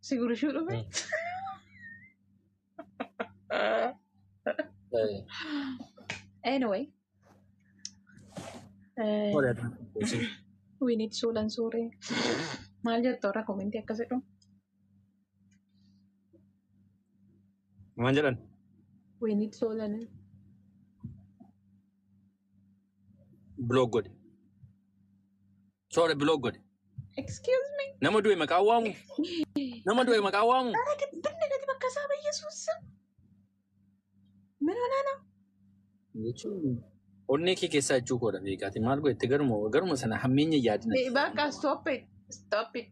Si gurshuu dhufe? Anyway. We need suulan suuree. Maal jettu warra komentii akkas jedhu? Maal jedhan? We need suulan. Block godhe. Sorry, block godhe. Excuse me. Nama du'e maqaa waamu. Nama du'e maqaa waamu. Ara dibbinni gadi bakka isaa Yesuus. Min olaanaa? Jechuun onnee kee keessaa jechuu koodha beekaati. Maal godhette garuma sana hammeenya yaadina. Bakka stop it. Stop it.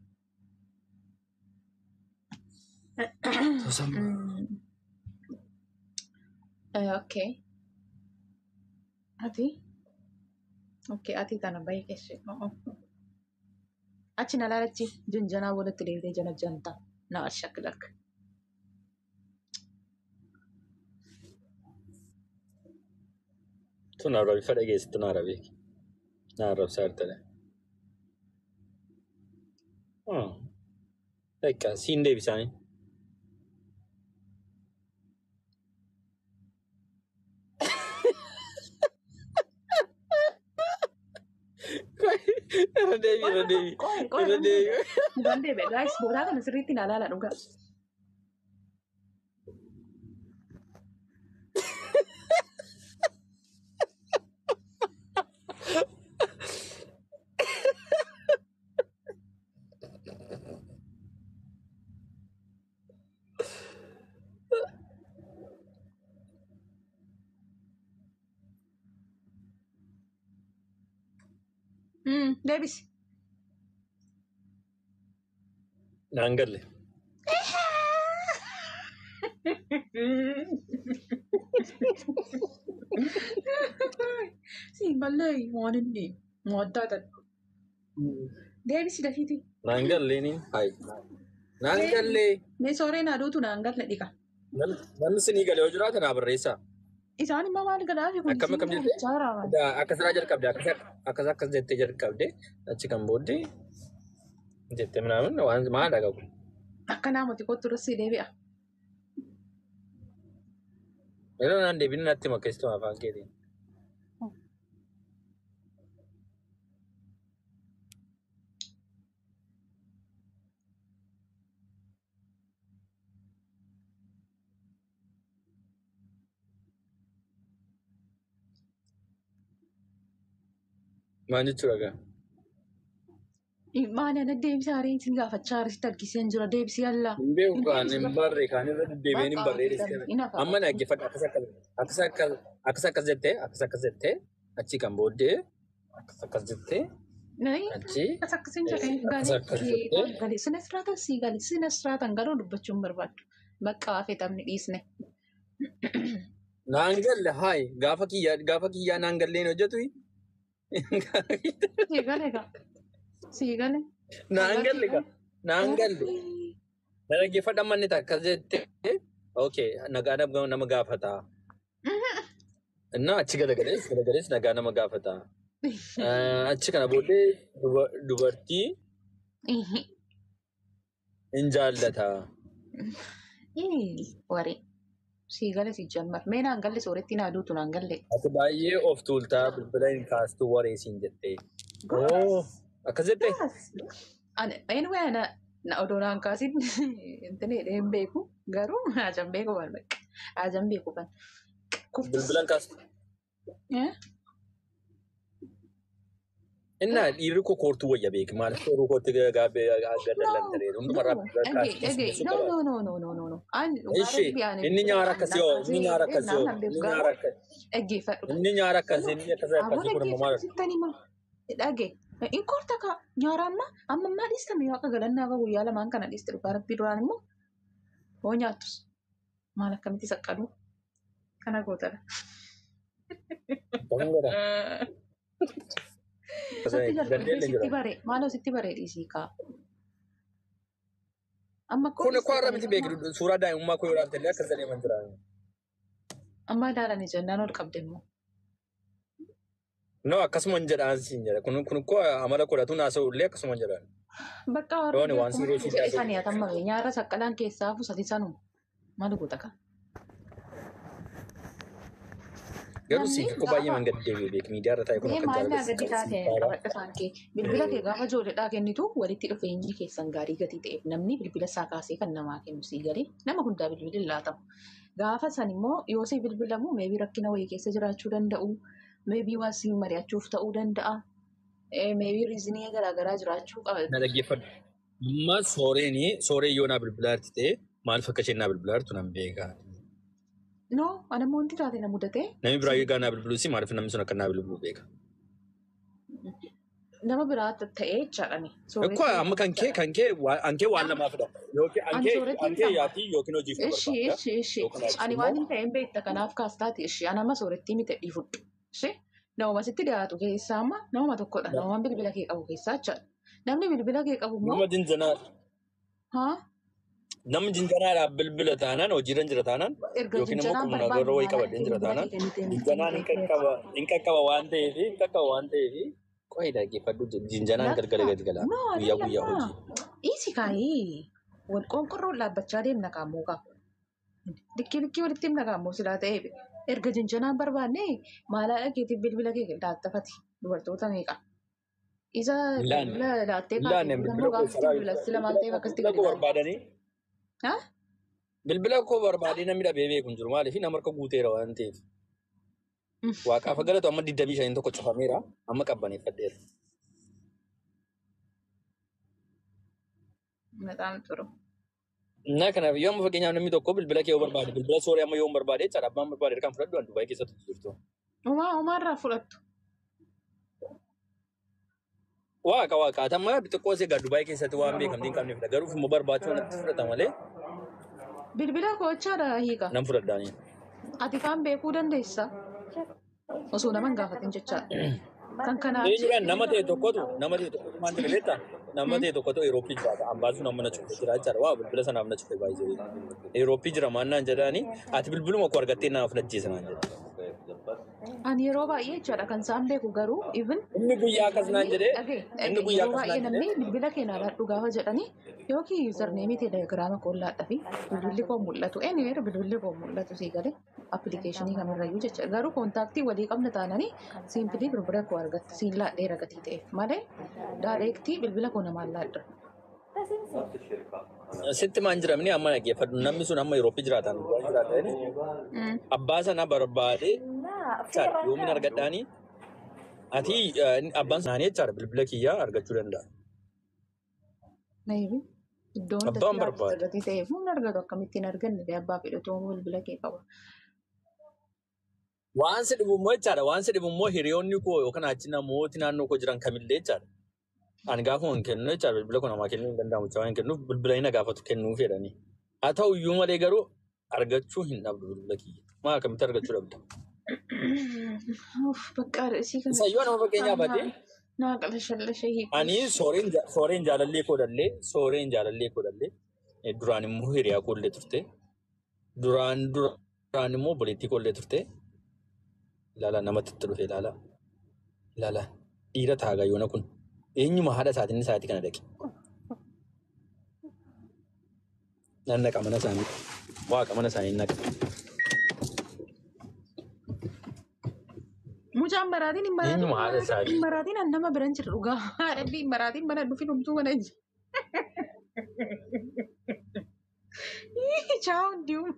Okay. Ati? Okay, ati tana bahi keessa. Achi na laalachi janjanaa walitti deebitee jana janta. Na ashaklak. Tun arrabi fedha geessitu na arrabi. Na arrabsaa jirtadha. Bakka siin deebisaanii. Irra deebi, irra deebi. Irra deebi. Dhugaan deebi'a. Guys, boodaa kana sirriitti na ilaala dhugaa. Deebisi. Naan galle. Siin ballee waan inni muwaddaa ta'e. Deebisi dafiiti. Naan galle ni. Hai. Naan galle. Mee sooreen aduutu naan galle dhiqa. Namni sinii galee yoo jiraate naa barreessaa. Isaan immoo maal galaafi kun Akkam akkam jettee? Akkasirraa jalqabde akkas akkas jettee jalqabde achi kan booddee jettee minaamin waan maal dhagahu. Akka naamoti kottu irratti deebi'a. Yeroo naan deebine natti hima keessumaa afaan keetiin. Maal jechuudha gaa? Maali ana deebisa haree isin gaafachaa haree argisee jira deebisi yallaa. Hin beeku kaan hin barree kaan irra deddeebiin hin barree amma na dhaggeeffadhu akkas akkas akkas akkas akkas jettee akkas akkas jettee achi kan booddee akkas akkas jettee achi Akkas akkas hin jedhee akkas akkas jettee galee sina siraatan sii galee sina siraatan garuu dubbachuu hin barbaaddu. Bakka waa feetamni dhiisne. Naan galle hayi gaafa kiyyaa naan galleen hojjetu. Sii galee gaa. Sii galee. Naan galle gaa. Naan galle. Na dhaggeeffadhu amma inni akkas jettee okay nagaa nama gaafata. Innaa achi galagalees nagaa nama gaafata. Achi kana booddee dubartii hin jaallata. Waree sii galee si jammar. Mee naan galle sooretti naa duutu naan galle. Ati baay'ee of tuultaa bilbila hin kaastu waree siin jettee. Akkas jettee? Anyway ana na odoo naan kaasin intini hin beeku garuu ajan beeku waan bakka ajan beeku kan. Bilbila hin kaastu. Innaa dhiirri koo koortuu wayya beeki maaliif koortuu kootti gaabbee gadallan ta'ee hundumarraa Dhagee no no no no no no no. Inni nyaara akkasii yoo inni nyaara akkasii yoo inni nyaara akkasii. Dhaggeeffadhu. Inni nyaara akkasii inni akkasii akkasii kun immoo maal? Dhagee in koorta kaa nyaara amma amma ammaa dhiistame yoo akka galannaa qabu guyyaa lamaan kana dhiiste dhugaa rabbii duraan immoo hoo nyaattus maal akkamitti saqqadu kana gootadha. Sitti bare maaloo sitti bare dhiisii kaa. Amma Kun koo har'a miti beeku suuraa daa'imummaa koo yoo ilaalte illee akkas jedhee man jira. Amma ilaalanii jennaan ol qabde immoo. No, akkasuma hin jedhaan siin jedha. Kun koo amala godhatu naasa'u illee akkasuma hin jedhaan. Bakka warri Yooni waan akkuma serious jedhe haasa'u. sani atammame nyaara saqqalaan keessaa hafu sadi sanuma. Maal goota kan? Garuu Namni siif koo baay'ee gaafa man gadi deebi'e beek miidiyaa irra taa'e kun mee akka maal jaalala naa si gadi qabu taate siif baara. qabadha isaan kee bilbila kee gaafa ijoolleedhaa kennitu walitti dhufeenyi keessan gaarii gatii ta'eef namni bilbila isaa kaasee kan namaa kennu sii galee nama hundaa bilbilli hin laatamu. Gaafa san immoo yoo si bilbilamu maybe rakkina wayii keessa jiraachuu danda'u, maybe waan siin mari'achuuf ta'uu danda'a, maybe reasonii garaagaraa jiraachuu qaba. Na dhaggeeffadhu. Amma sooreen yoo naa bilbilaa jirti ta'e maaliif akka isheen naa bilbilaa jirtu nan beeka. No, ana immoo wanti taate na mudate Namni biraa yoo naa bilbiluusi maaliif namni sun akka naa bilbilu beeka. Nama biraa ta'ee jechaadhani. Ekkoo amma kan kee waan lamaafidha. Yookiin Ani sooretti an kee hin yaatii yookiin hojiif nu Ishi, barbaada. ishi, ishi. Yookiin Ani immoo waan hin ta'een beekta kanaaf kaastaati. Ishi, ani amma soorettii miti dhiifudhu. Ishi, namuma sitti dhiyaatu keessaa amma namuma tokkodha. Namuma bilbila kee qabu keessaa jechaadha. Namni bilbila kee qabu immoo nama jinjanaa haa namni jinjanaadhaaf bilbila taanaan hojiirra jira taanaan erga yookiin immoo jinjanaan qubna barbaanne garuu wayii maal qabadheen akka jira bilbila taanaan kee kennitee miti jinjanaan hin qaqqaba waan ta'eef qo'ee dhaggeeffadhu jinjanaan galgala Lakka gadi gala no guyyaa guyyaa adallama hojii. dhiisi kaayee wal qoonqorroon dhaabbachaa deemna kaammoo kaa likkii likkii walitti himna kaammoo silaa ta'ee erga jinjanaan barbaanne maalaa keetiif bilbila kee laattafati dubartoota meeqa isa Hin bilbila laattee laanne kaatee bilbila bilbila immoo koo gaafatti karaa bilbila sila maal ta'eef akkasitti bilbila gadi koo laala. barbaadanii Haa? bilbila koo barbaadee namni dhabee beeku hin jiru maaliif nama harka guuteera waan ta'eef. Waaqaaf galatu amma 25 tokko cufameera amma qabbaneeffadheera. Maxaan turu. Na kanaaf yoo amma fakkeenyaaf namni tokko bilbila kee yoo barbaade bilbila sooree amma yoo hin barbaade jechaadha abbaan barbaade kan fudhadhu an Dubaay keessatti jirtu. Umaa umaarraa fudhattu. Waaqa waaqa ati amma xiqqoo see egaa Dubaay keessatti waan beekamtii hin qabneefidha garuu immoo barbaachuu natti fudhata malee Bilbila koochaadha hiika. nan fudhadhaani. Ati kaan beekuu dandeessa. Osoo nama hin gaafatin jechaadha. Kan kanaa achi Eenyudhaan nama ta'e tokkotu maal jedhe beektaa? Nama ta'e tokkotu Eurooppii jiraata. Ambaan sun amma na cufee jira jechaadha. Waa bilbila sanaaf na cufee baay'ee. Eurooppii jira maannaan jedhaani ati bilbiluma koo argattee naaf najjeessa naan jedhe. Ani yeroo baay'ee jechaadha kan isaan beeku garuu even Inni guyyaa akkas naan namni jedhee dhagee inni dhagee guyyaa yeroo akkas baay'ee naan jedhee namni bilbila kee naa laadhu gaafa jedhani yookiin username telegiraama koo laadhaa fi bilbilli koo mul'atu anyway bilbilli koo mul'atu sii galee appilikeeshinii kamirrayyuu jecha garuu contactii walii qabna taananii simply bilbila koo argatta siin laadheera gatii ta'eef malee directii bilbila koo namaan laadha. Sitti maan jiramni amma dhaggeeffadhu namni sun amma Eurooppii jiraatan Dubaay jiraatan abbaa sana barbaadee jechaadha yoomin argadhaanii ati abbaan sanaa jechaadha bilbila kiyyaa argachuu danda'a. Maybe iddoo hundatti Abbaan laatu barbaade. gatii ta'eef humna argatu akkamittiin arganne abbaa fedhatu bilbila kee qaba. Waan si dhibu immoo jechaadha waan si dhibu immoo hiriyoonni koo yookaan achi namooti naannoo koo jiran kamillee jechaadha. Ani gaafuma hin kennu jechaadha bilbila koo namaa kennuu hin danda'amu jecha waan hin kennuuf bilbila inni na gaafatu kennuu fedhanii. Haa ta'u iyyuu malee garuu argachuu hin dhabdu bilbila kiyya. Maal akkamitti argachuu dhabda? Uff, bakka isii kana Isayyoo nama fakkeenyaaf ati naa qalashallashe hiiku. ani sooreen jaalallee koo dhallee duraan immoo hiriyaa koollee turte duraan duraan immoo obboleettii koollee turte ilaala namatti itti dhufe ilaala ilaala dhiira taagaa yoona kun eenyuma haadha isaatiin isaatii kana dhaqe nan naqa mana isaanii waaqa mana isaanii naqa. Mucaan maraatiin hin maraatiin Eenyuma haadha hin isaatii. maraatiin an nama biran jira dhugaa. Haadhalli hin maraatiin mana dhufi dhumtuu mana jira. Ciao, ndium.